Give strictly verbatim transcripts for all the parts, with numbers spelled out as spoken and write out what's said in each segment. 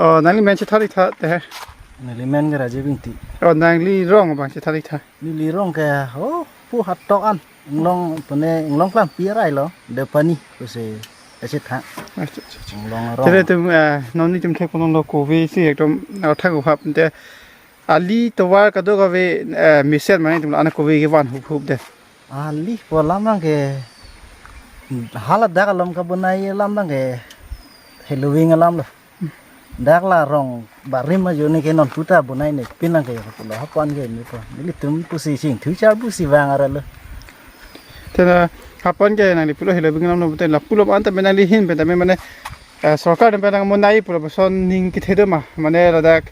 Oh, nangli men chethan-ik tha te. Neli men ke Rajiv Ingti. Oh, nangli rong abang chethan-ik tha. Neli rong ke, oh, pu hatok an. Inglong pune, Inglong klam pi arai lo, Depani, pusi achethan. Acha, acha, acha. Inglong rong. Tere itum, eh, non itum thekponlo kove si ekdom, eh, thak uhap te. Ali tovar kadokave, eh, mesen mane itum ana kove kevan hup hup te. Ali pu alam abang ke, hala dak alom kabonai alam abang ke, heloving alam lo. Dak la rong barim ajo ne ke non puta bonai ne pinang ke pulo hapan ke ni ko. Nelitum pusi chingthu char pusi vang arai lo. Tena hapan ke nangli pulo heloving alam lo, tena pulo anta me nangli ahin pen tame mane, eh, sorkar pen nang monai pulo puson ning kethe do ma. Mane ladak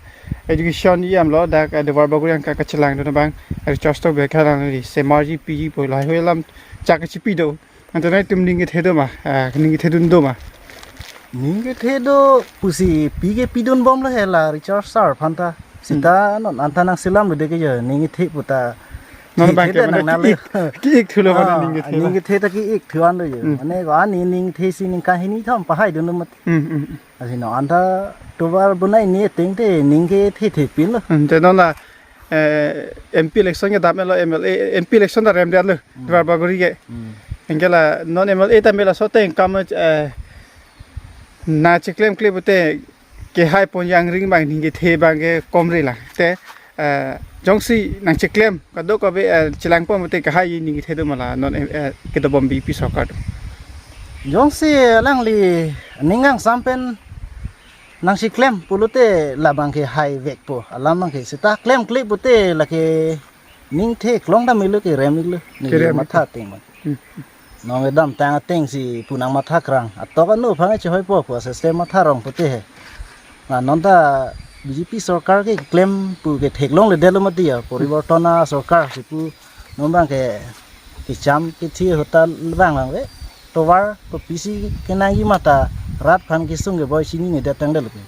education iyam lo dak, eh, Duarbagori angka kachelangdun abang, eh, Richard Tokbi ke nangli semarji piji pu lahai hui alam chak chipi do. Anta nangtum ning kethe do ma, ah, ning kethedun do ma. Ning kethe do pusi pi ke pidun bomlo he la Richard sir aphan ta. Sita non anta nangselam lo de ke jo, ning kethe puta. Non kethe abang ke de mane nang nang lo. Ki-ik, ki-ik thulo mane. Ah, ning kethe ning la. Kethe ta ki-ik thu an lo jo. Hmm. Mane ko ani ning kethe si ning kahini thom pahai dun lo mat. Hmm, hmm, hmm. Asi non anta tovar bonai ne teng te ning kethe the pinlo. Hmm, te non la, eh, M P election kedam lo, M L A, M P election ta remdet lo, hmm, Duarbagori ke. Hmm. Anke la non M L A ta me laso ateng kam, eh, nangcheklemkle pute kehai pon jangring abang ning kethe abang ke komre la. Te, eh, jongsi nangcheklem kadokave, eh, chelangpon pute kehai ning kethe do ma la non, eh, kedobom B J P sorkar do. Jongsi alangli ning angsam pen nangcheklem pulote labang ke haivekpo, alam abang ke seta klemkle pute lake ning the klong dam iklo kerem iklo. Neli kerem matha iklo. Ateng abang. Hmm. Non kedamtang ateng si pu nangmatha krang. Atok anu aphan ke chehoipo pu asystem matha rong pute he. La non ta B J P sorkar keklem pu ke theklongledetlo mati ya. Poriborton asorkar si pu non abang ke kecham kethi ahut ta vang vangve. Tovar kopisi kenangji ma ta rat aphan kesung keboi chininedet tangdet lo ke.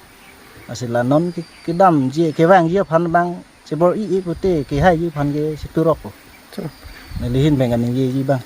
Asi la non ke, kedamji kevangji aphan abang chebor-i-e pute kehaiji aphan ke cheturokpo. Churok. Neli ahin pen kaningjeji abang.